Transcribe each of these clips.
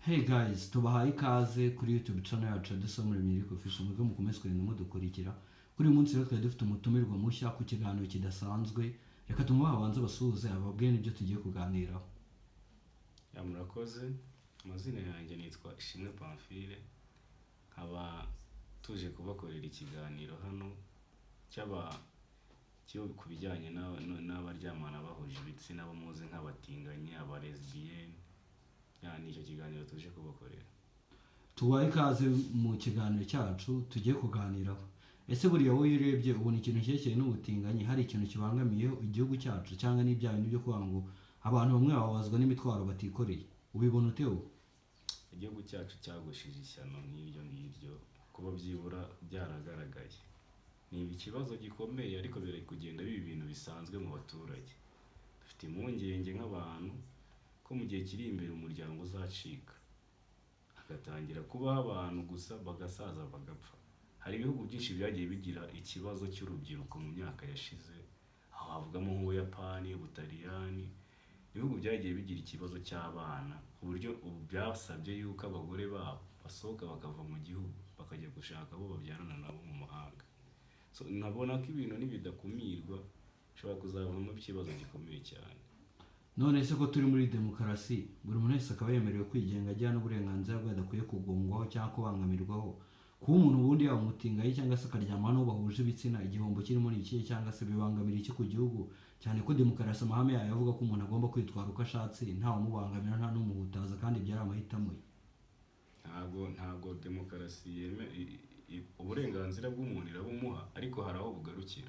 Hey guys, tubahaye ikaze kuri YouTube channel yacu ya Dusomure Music Official. Mwebwe mukomeze kugenda mudukurikira. Kuri uyu munsi rero twari dufite umutumirwa mushya ku kiganiro kidasanzwe. Reka tumubahe abanze basuhuze, ababwire n'ibyo tugiye kuganiraho. Ya, murakoze. Amazina yanjye nitwa Ishimwe Pamphile, nkaba tuje kubakorera ikiganiro hano cy'aba cyo ku bijyanye n'abaryamana bahuje ibitsina, bo muzi nk'abatinganyi, aba lesbienne. Ya, ni icyo kiganiro tuje kubakorera. Tubahe ikaze mu kiganiro cyacu tugiye kuganiraho. Ese buriya wowe iyo urebye ubona ikintu cyerekeye n'ubutinganyi hari ikintu kibangamiye igihugu cyacu, cyangwa n'ibya bindi byo kuvuga ngo abantu bamwe bababazwa n'imitwaro batikoreye? Ubibona ute wowe? Igihugu cyacu cyagushije ishyano nk'iryo ngiryo. Kuba byibura byaragaragaye ni ikibazo gikomeye, ariko biri kugenda biba ibintu bisanzwe mu baturage. Dufite impungenge nk'abantu ko mu gihe kiri imbere umuryango uzacika, hagatangira kubaho abantu gusa, bagasaza bagapfa. Hari ibihugu byinshi byagiye bigira ikibazo cy'urubyiruko mu myaka yashize, aho havugamo nk'Ubuyapani, Ubutaliyani, ibihugu byagiye bigira ikibazo cy'abana ku buryo ubu byasabye yuko abagore babo basohoka bakava mu gihugu, bakajya gushaka abo babyarana nabo mu mahanga. So nkabona ko ibintu nibidakumirwa bishobora kuzavamo ikibazo gikomeye cyane. None se ko turi muri demokarasi, buri muntu wese akaba yemerewe kwigenga, agira n'uburenganzira bwe adakwiye kugongwaho cyangwa kubangamirwaho, kuba umuntu ubundi yaba umutinganyi cyangwa se akaryamana n'uwo bahuje ibitsina, igihombo kirimo ni ikihe, cyangwa se bibangamira iki ku gihugu, cyane ko demokarasi amahame yayo avuga ko umuntu agomba kwitwara uko ashatse, ntawe umubangamira, nta n'umuhutaza, kandi ibyo ari amahitamo ye? Ntabwo demokarasi uburenganzira bw'umuntu irabumuha, ariko hari aho bugarukira.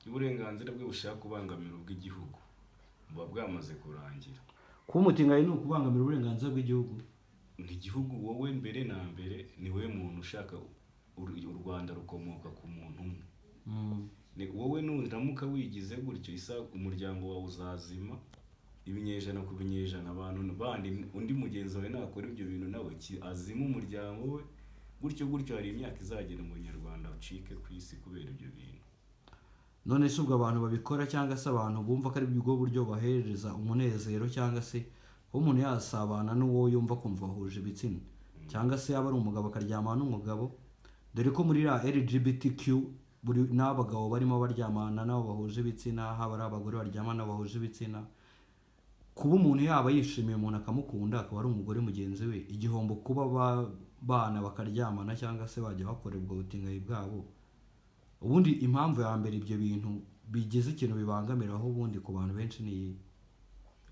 Iyo uburenganzira bwe bushaka kubangamira ubw'igihugu, buba bwamaze kurangira. Kuba umutinganyi ni ukubangamira uburenganzira bw'igihugu? Ni igihugu. Wowe mbere na mbere ni wowe muntu ushaka. U Rwanda rukomoka ku muntu umwe. Ni wowe. Nuramuka wigize gutyo isa, umuryango wawe uzazima ibinyejana ku binyejana. Abantu bandi, undi mugenzi wawe nakora ibyo bintu nawe azime umuryango we, gutyo gutyo. Hari imyaka izagera umunyarwanda acike ku isi kubera ibyo bintu. None se ubwo abantu babikora, cyangwa se abantu bumva ko ari bwo buryo bahereza umunezero, cyangwa se kuba umuntu yasabana n'uwo yumva kumva bahuje ibitsina, cyangwa se yaba ari umugabo akaryamana n'umugabo, dore ko muri ya LGBTQ buri n'abagabo barimo baryamana n'abo bahuje ibitsina, haba ari abagore baryamana n'abo bahuje ibitsina, kuba umuntu yaba yishimiye umuntu akamukunda, akaba ari umugore mugenzi we, igihombo kuba bana bakaryamana cyangwa se bajya bakora ubwo butinganyi bwabo, ubundi impamvu ya mbere ibyo bintu bigize ikintu bibangamiraho ubundi ku bantu benshi ni iyi?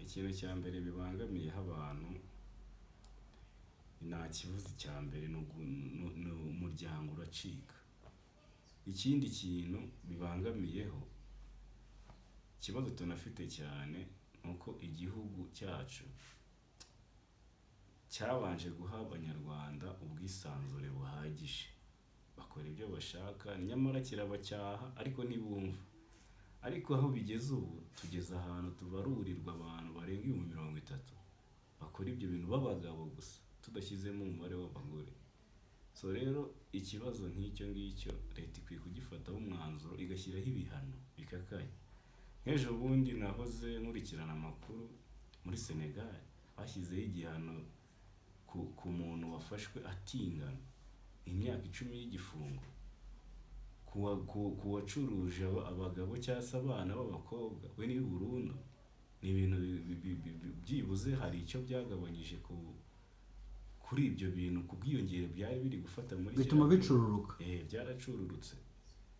Ikintu cya mbere bibangamiyeho abantu, nta kibuze, icya mbere ni umuryango uracika. Ikindi kintu bibangamiyeho, ikibazo tunafite cyane, ni uko igihugu cyacu cyabanje guha Abanyarwanda ubwisanzure buhagije, bakora ibyo bashaka, nyamara kirabacyaha ariko ntibumva. Ariko aho bigeze ubu, tugeze ahantu tubarurirwa abantu barenga 30,000 bakora ibyo bintu b'abagabo gusa, tudashyizemo umubare w'abagore. So rero ikibazo nk'icyo ngicyo leta ikwiye kugifataho umwanzuro, igashyiraho ibihano bikakaye. Nk'ejo bundi nahoze nkurikirana amakuru, muri Senegal bashyizeho igihano ku muntu wafashwe atingana, imyaka 10 y'igifungo. Ku wacuruje abagabo cyangwa se abana b'abakobwa, we ni burundu. Ni ibintu byibuze hari icyo byagabanyije kuri ibyo bintu, ku bwiyongere byari biri gufata muri Bituma kiriya gihugu. bicururuka. Eh, byaracururutse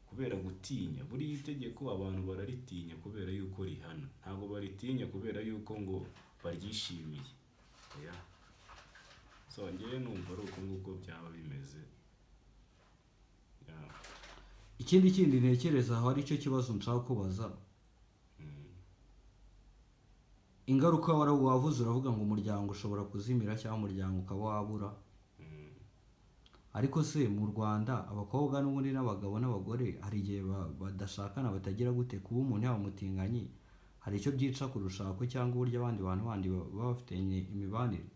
kubera gutinya. Buriya itegeko abantu bararitinya kubera yuko rihana, ntabwo baritinya kubera yuko ngo baryishimiye. Oya. So njyewe numva ari uko nguko byaba bimeze. Yeah. Ikindi kindi ntekereza aho ari cyo kibazo nshaka kubaza, ingaruka wavuze, uravuga ngo umuryango ushobora kuzimira cyangwa umuryango ukaba wabura. Ariko se mu Rwanda abakobwa n'ubundi n'abagabo n'abagore hari igihe badashakana, batagira gute? Kuba umuntu yaba umutinganyi hari icyo byica ku rushako cyangwa uburyo abandi bantu bandi baba bafitanye imibanire?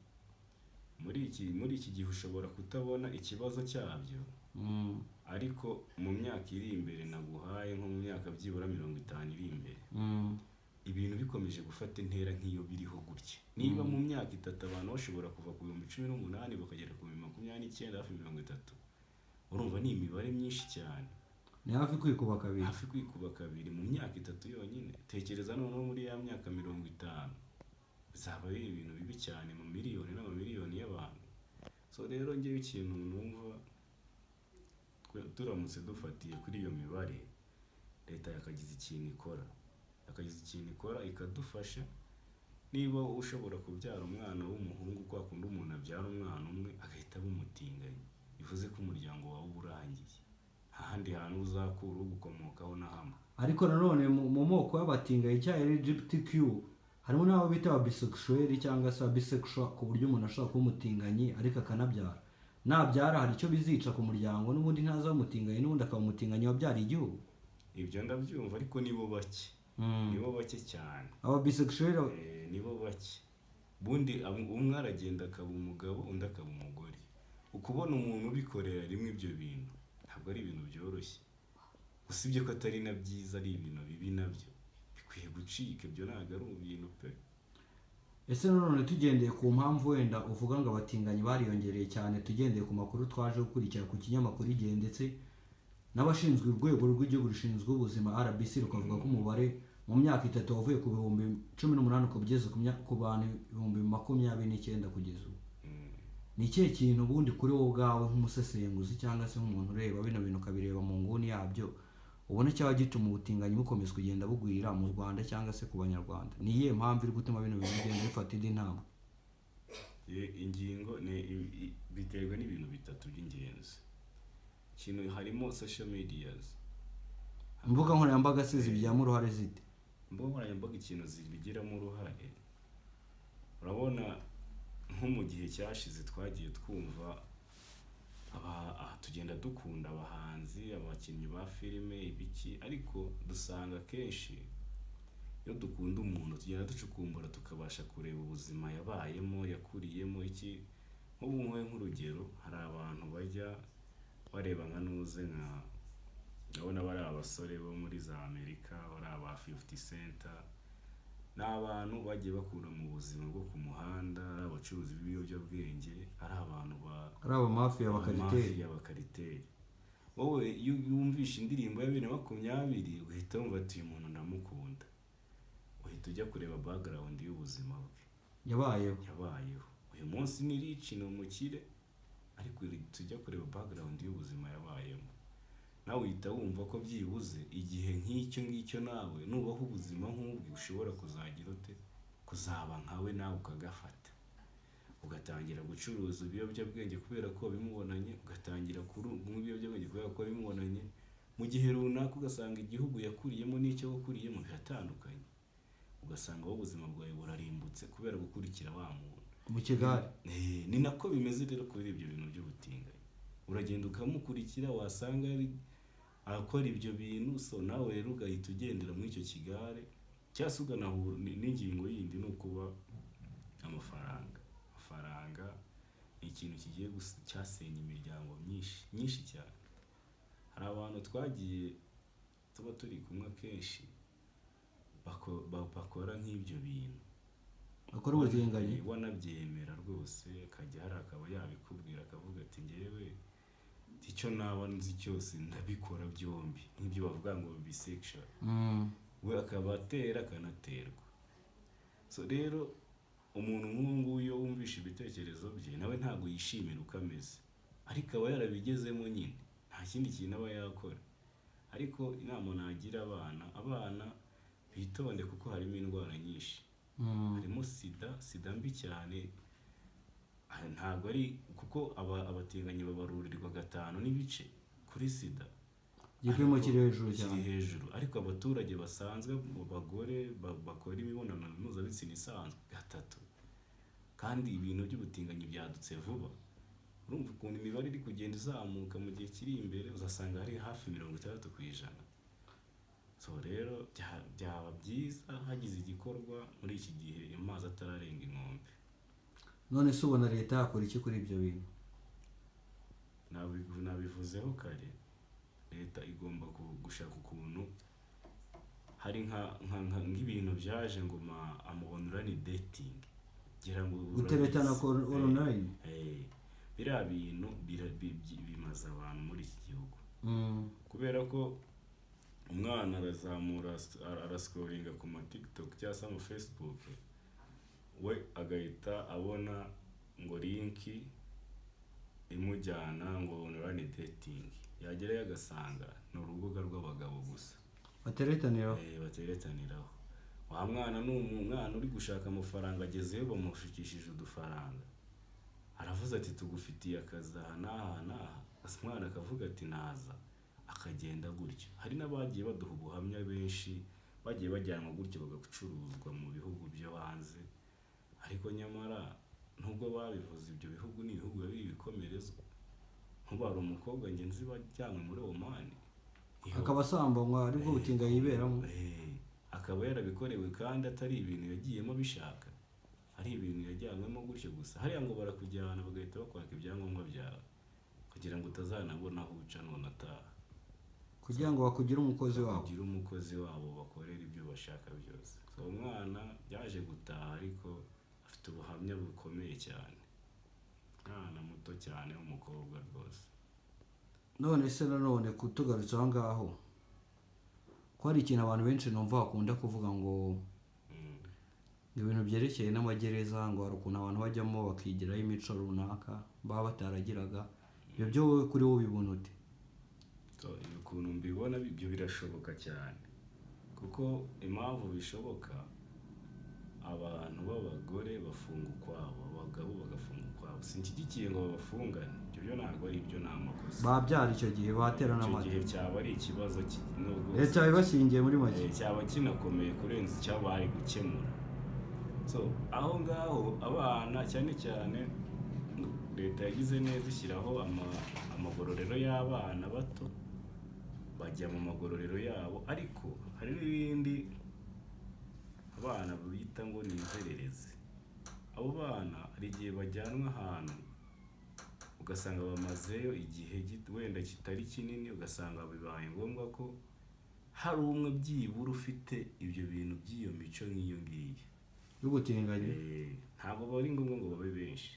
Muri iki gihe ushobora kutabona ikibazo cyabyo, ariko mu myaka iri imbere naguhaye, nko mu myaka byibura 50 iri imbere, Ibintu bikomeje gufata intera nk'iyo biriho gutya, niba mu myaka 3 abantu bashobora kuva ku 18,000 bakagera ku 29,000, hafi 30, urumva ni imibare myinshi cyane. Ni hafi kwikuba kabiri. Hafi kwikuba kabiri mu myaka 3 yonyine. Tekereza noneho muri ya myaka 50, bizaba ari ibintu bibi cyane mu miliyoni n'amamiliyoni y'abantu. So rero ngewe ikintu numva, turamutse dufatiye kuri iyo mibare, leta yakagize ikintu ikora, ikadufasha. Niba ushobora kubyara umwana w'umuhungu, kwa kundi umuntu abyara umwana umwe agahita aba umutinganyi, bivuze ko umuryango wawe uba urangiye, nta handi hantu uzakura ugukomokaho na hamwe. Ariko nanone mu moko y'abatinganyi cyangwa LGBTQ harimo n'abo bita aba bisexuel cyangwa se aba bisexual, ku buryo umuntu ashobora kuba umutinganyi ariko akanabyara. Nabyara hari icyo bizica ku muryango, n'ubundi ntazaba umutinganyi, n'ubundi akaba umutinganyi wabyariye igihugu. Ibyo ndabyumva, ariko nibo bake. Nibo bake cyane. Aba bisexuel Nibo bake. Ubundi umwe aragenda akaba umugabo, undi akaba umugore. Ukubona umuntu ubikorera rimwe ibyo bintu ntabwo ari ibintu byoroshye. Usibye ko atari na byiza, ari ibintu bibi nabyo bikwiye gucika, ibyo ntabwo ari ibintu pe. Ese nanone tugendeye ku mpamvu wenda uvuga ngo abatinganyi bariyongereye cyane, tugendeye ku makuru twaje gukurikira ku kinyamakuru Igihe ndetse n'abashinzwe urwego rw'igihugu rushinzwe ubuzima RBC rukavuga ko umubare mu myaka 3 wavuye ku 18,000 ukaba ugeze ku bantu 29,000 kugeza ubu. Ni ikihe kintu ubundi kuri wowe ubwawe nk'umusesenguzi cyangwa se nk'umuntu ureba bino bintu ukabireba mu nguni yabyo, ubona cyaba gituma ubutinganyi bukomeza kugenda bugwira mu Rwanda cyangwa se ku Banyarwanda? Ni iyihe mpamvu iri gutuma bino bintu bigenda bifata indi ntambwe? Ingingo ni biterwa n'ibintu bitatu by'ingenzi. Ikintu harimo social medias. Imbuga nkoranyambaga se zibigiramo uruhare zite? Imbuga nkoranyambaga ikintu zibigiramo uruhare, urabona nko mu gihe cyashize twagiye twumva tugenda dukunda abahanzi, abakinnyi ba filime, ibiki, ariko dusanga kenshi iyo dukunda umuntu tugenda ducukumbura tukabasha kureba ubuzima yabayemo, yakuriyemo iki. Nk'ubu ngubu nk'urugero, hari abantu bajya bareba nka nuze nka ndabona bari abasore bo muri za Amerika, bari aba 50 Cent, ni abantu bagiye bakura mu buzima bwo ku muhanda, ari abacuruzi b'ibiyobyabwenge, ari abantu ba ari abamafiya, abakariteri. Amafiya, abakariteri. Wowe iyo wumvishe indirimbo ya 2020 uhita wumva ati uyu muntu ndamukunda, uhita ujya kureba background y'ubuzima bwe yabayeho. Yabayeho. Uyu munsi ni rich, ni umukire, ariko tujya kureba background y'ubuzima yabayemo, nawe uhita wumva ko byibuze igihe nk'icyo ngicyo nawe nubaho ubuzima nk'ubwe ushobora kuzagira ute, kuzaba nkawe, nawe ukagafata ugatangira gucuruza ibiyobyabwenge kubera ko wabimubonanye, ugatangira kunywa ibiyobyabwenge kubera ko wabimubonanye. Mu gihe runaka ugasanga igihugu yakuriyemo n'icyo wakuriyemo biratandukanye, ugasanga wowe ubuzima bwawe burarimbutse kubera gukurikira wa muntu mu kigare. Ni nako bimeze rero kuri ibyo bintu by'ubutinganyi, uragenda ukamukurikira, wasanga ari akora ibyo bintu, so nawe rero ugahita ugendera muri icyo kigare, cyangwa se uganahura n'ingingo yindi ni ukuba amafaranga. Amafaranga ni ikintu kigiye cyasenya imiryango myinshi myinshi cyane. Hari abantu twagiye tuba turi kumwe akenshi bakora nk'ibyo bintu, bakora ubutinganyi, wanabyemera rwose, akajya hari akaba yabikubwira akavuga ati ngewe icyo naba nzi cyose ndabikora byombi, nk'ibyo bavuga ngo bisexual, we akaba atera akanaterwa. So rero umuntu nk'uwo nguwo iyo wumvishe ibitekerezo bye, nawe ntabwo yishimira uko ameze, ariko aba yarabigezemo nyine, nta kindi kintu aba yakora. Ariko inama nagira abana, abana bitonde kuko harimo indwara nyinshi. Harimo sida, sida mbi cyane. Ntabwo ari kuko abatinganyi babarurirwa 5.5 kuri sida, igipimo kiri hejuru cyane, kiri hejuru. Ariko abaturage basanzwe mu bagore bakora imibonano mpuzabitsina isanzwe 3, kandi ibintu by'ubutinganyi byadutse vuba. Urumva ukuntu imibare iri kugenda izamuka, mu gihe kiri imbere uzasanga hari hafi 60%. So rero byaba byiza hagize igikorwa muri iki gihe amazi atararenga inkombe. None se ubona leta yakora iki kuri ibyo bintu? Nabivuzeho kare, leta igomba gushaka ukuntu Hari nk'ibintu byaje ngo ama online dating, ngira ngo Guteretana urabizi. Online. Biriya bintu bimaze abantu muri iki gihugu, kubera ko umwana arazamura, arascrollinga ku ma TikTok cyangwa se ama Facebook, we agahita abona ngo link imujyana ngo online dating, yagerayo agasanga ni urubuga rw'abagabo gusa bateretaniraho. Bateretaniraho. Wa mwana ni umwana uri gushaka amafaranga, agezeyo bamushukishije udufaranga, aravuze ati: "Tugufitiye akazi aha n'aha n'aha." Gusa umwana akavuga ati: "Naza," akagenda gutyo. Hari n'abagiye baduha ubuhamya benshi bagiye bajyanwa gutyo, bagacuruzwa mu bihugu byo hanze. Ariko nyamara nubwo babivuze, ibyo bihugu ni ibihugu biba biri ibikomerezwa. Nkubu hari umukobwa ngenzi bajyanywe muri Omani. Akaba asambanywa, aribwo butinganyi yiberamo. Akaba yarabikorewe kandi atari ibintu yagiyemo abishaka, ari ibintu yajyanywemo gutyo gusa. Hariya ngo barakujyana bagahita bakwaka ibyangombwa byawe kugira ngo utazanabona aho uca none ataha. Kugira ngo bakugire umukozi wabo. Kugira umukozi wabo, bakorera ibyo bashaka byose. So umwana yaje gutaha, ariko afite ubuhamya bukomeye cyane, umwana muto cyane w'umukobwa rwose. None se nanone kutugarutse aho ngaho, ko hari ikintu abantu benshi numva bakunda kuvuga ngo ibintu byerekeye n'amagereza, ngo hari ukuntu abantu bajyamo bakigiraho imico runaka baba bataragiraga, ibyo byo wowe kuri wowe ubibona ute? So, ukuntu mbibona, ibyo birashoboka cyane, kuko impamvu bishoboka, abantu b'abagore bafunga ukwabo, abagabo bagafunga ukwabo. Sinshyigikiye ngo babafungane, ibyo byo ntabwo ari ibyo, ni amakosa. Babyara icyo gihe baterana Icyo amata. gihe cyaba ari ikibazo nubwo Leta ibashyingiye muri make. Cyaba kinakomeye kurenza icyo bari gukemura. So aho ngaho abana cyane cyane, leta yagize neza ishyiraho amagororero y'abana bato, bajya mu magororero yabo. Ariko hari n'ibindi abana bita ngo ni inzererezi. Abo bana hari igihe bajyanwa ahantu ugasanga bamazeyo igihe wenda kitari kinini, ugasanga bibaye ngombwa ko hari umwe byibura ufite ibyo bintu by'iyo mico nk'iyo ngiyo y'ubutinganyi. Ntabwo bari ngombwa ngo babe benshi.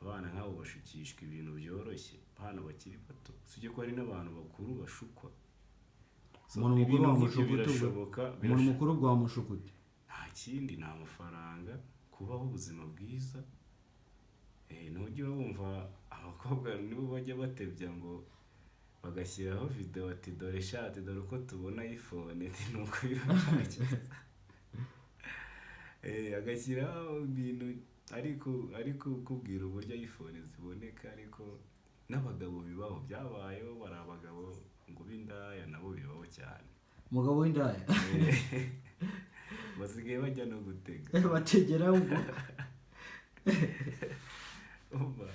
Abana nk'abo bashukishwa ibintu byoroshye, abana bakiri bato. Usibye ko hari n'abantu bakuru bashukwa. So, Umuntu mukuru ibintu nk'ibyo wamushuka ute ubwo? birashoboka. Umuntu mukuru bwamushuka ute? Nta kindi, ni amafaranga, kubaho ubuzima bwiza. Ntujya wumva abakobwa nibo bajya batebya ngo bagashyiraho video ati: "Dore shati, dore uko tubona iPhone," ati nuko biba byagenze. Agashyiraho ibintu ariko kukubwira uburyo iPhone ziboneka. Ariko n'abagabo bibaho, byabayeho, bari abagabo ngo b'indaya nabo bibaho cyane. Umugabo w'indaya? Basigaye bajya no gutega. Bategera ubwo. Umva,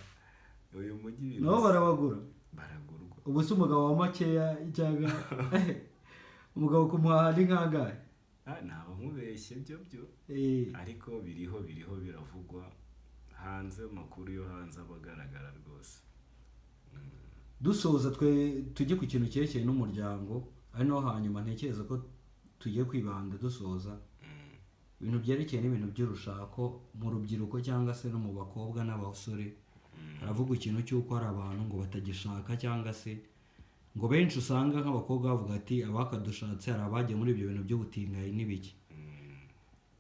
uyu mujyi ibintu Nabo barabagura? Baragurwa. Ubu se umugabo wa makeya cyangwa umugabo kumuhaha ni nkangahe? Ah, naba nkubeshye byo byo. Ariko biriho biravugwa hanze, amakuru yo hanze aba agaragara rwose. Dusoza, twe tujye ku kintu cyerekeye n'umuryango, ari naho hanyuma ntekereza ko tugiye kwibanda dusoza. Ibintu byerekeye n'ibintu by'urushako mu rubyiruko cyangwa se no mu bakobwa n'abasore, haravugwa ikintu cy'uko hari abantu ngo batagishaka, cyangwa se ngo benshi usanga nk'abakobwa bavuga ati: "Abakadushatse hari abagiye muri ibyo bintu by'ubutinganyi n'ibiki."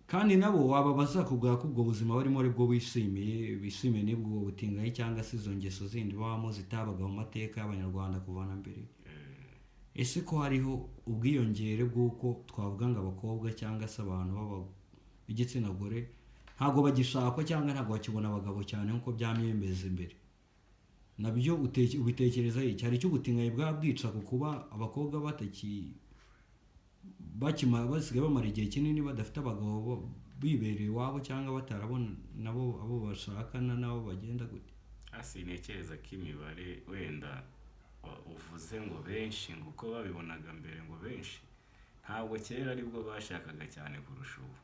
Kandi nabo wababaza bakubwira ko ubwo buzima barimo aribwo bishimiye, bishimiye n'ubwo butinganyi cyangwa se izo ngeso zindi babamo zitabaga mu mateka y'Abanyarwanda kuva na mbere. Ese ko hariho ubwiyongere bw'uko twavuga ngo abakobwa cyangwa se abantu b'igitsina gore ntabwo bagishakwa cyangwa ntabwo bakibona abagabo cyane nk'uko byamye bimeze mbere, nabyo ubitekereza iki? Hari icyo ubutinganyi bwaba bwica ku kuba abakobwa bataki bakima basigaye bamara igihe kinini badafite abagabo, bibereye iwabo cyangwa batarabona nabo abo bashakana nabo bagenda gute? Sintekereza ko imibare wenda uvuze ngo benshi, ngo uko babibonaga mbere ngo benshi, ntabwo kera aribwo bashakaga cyane kurusha ubu.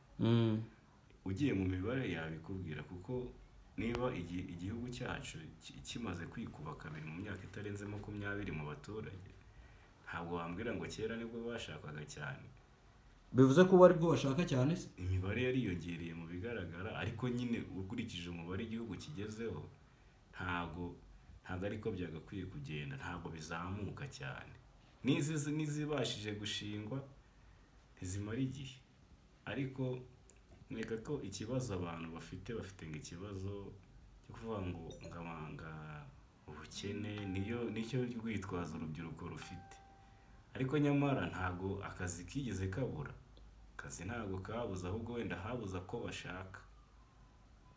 Ugiye mu mibare yabikubwira, kuko niba igihugu cyacu kimaze kwikuba kabiri mu myaka itarenze 20 mu baturage, ntabwo wambwira ngo kera nibwo bashakaga cyane. Bivuze ko ubu aribwo bashaka cyane se? Imibare yariyongereye mu bigaragara, ariko nyine ukurikije umubare igihugu kigezeho, ntabwo ariko byagakwiye kugenda, ntabwo bizamuka cyane. N'izibashije gushingwa ntizimara igihe. Ariko nkeka ko ikibazo abantu bafite ngo ikibazo cyo kuvuga ngo amanga ubukene nicyo rwitwazo urubyiruko rufite, ariko nyamara ntabwo akazi kigeze kabura. Akazi ntabwo kabuze, ahubwo wenda habuze ako bashaka.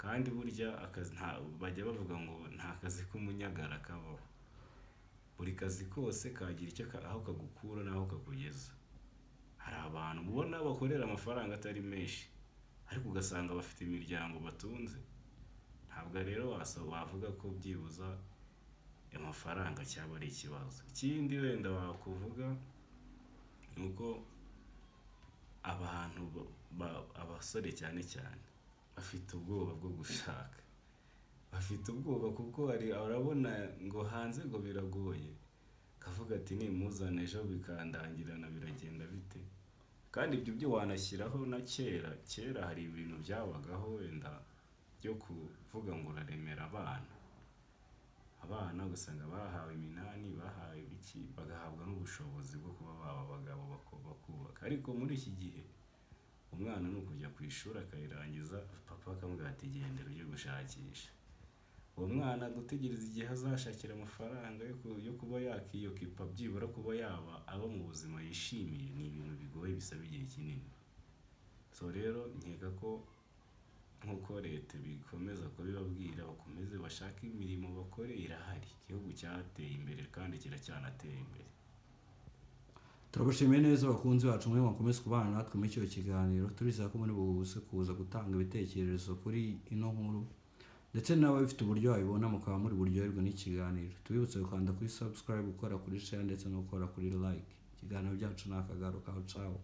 Kandi burya akazi bajya bavuga ngo nta kazi k'umunyagara kabaho. Buri kazi kose kagira icyo aho kagukura n'aho kakugeza. Hari abantu ubona bakorera amafaranga atari menshi, ariko ugasanga bafite imiryango batunze. Ntabwo rero wavuga ko byibuza amafaranga cyaba ari ikibazo. Ikindi wenda wakuvuga ni uko abantu abasore cyane cyane bafite ubwoba bwo gushaka. Bafite ubwoba kuko hari urabona ngo hanze ngo biragoye, akavuga ati nimuzana ejo bikandangirana biragenda bite? Kandi ibyo byo wanashyiraho na kera. Kera hari ibintu byabagaho wenda byo kuvuga ngo uraremera abana, abana ugasanga bahawe iminani, bahawe ibiki, bagahabwa n'ubushobozi bwo kuba baba abagabo bakubaka. Ariko muri iki gihe umwana ni ukujya ku ishuri akarirangiza, papa akamubwira ati gendera ujye gushakisha. Uwo mwana gutegereza igihe azashakira amafaranga yo kuba yakiyokipa, byibura kuba yaba aba mu buzima yishimiye, ni ibintu bigoye bisaba igihe kinini. So rero nkeka ko nk'uko leta bikomeza kubibabwira, bakomeze bashake imirimo bakore, irahari. Igihugu cyateye imbere kandi kiracyanatera imbere. Turabashimiye neza bakunzi bacu mwe mukomeze kubana natwe muri icyo kiganiro. Turizera ko muri buze kuza gutanga ibitekerezo kuri ino nkuru, ndetse n'ababifite uburyo babibona mukaba muri buryoherwe n'ikiganiro. Tubibutse gukanda kuri subscribe, gukora kuri share ndetse no gukora kuri like. Ikiganiro byacu ni akagaruka. Ciao.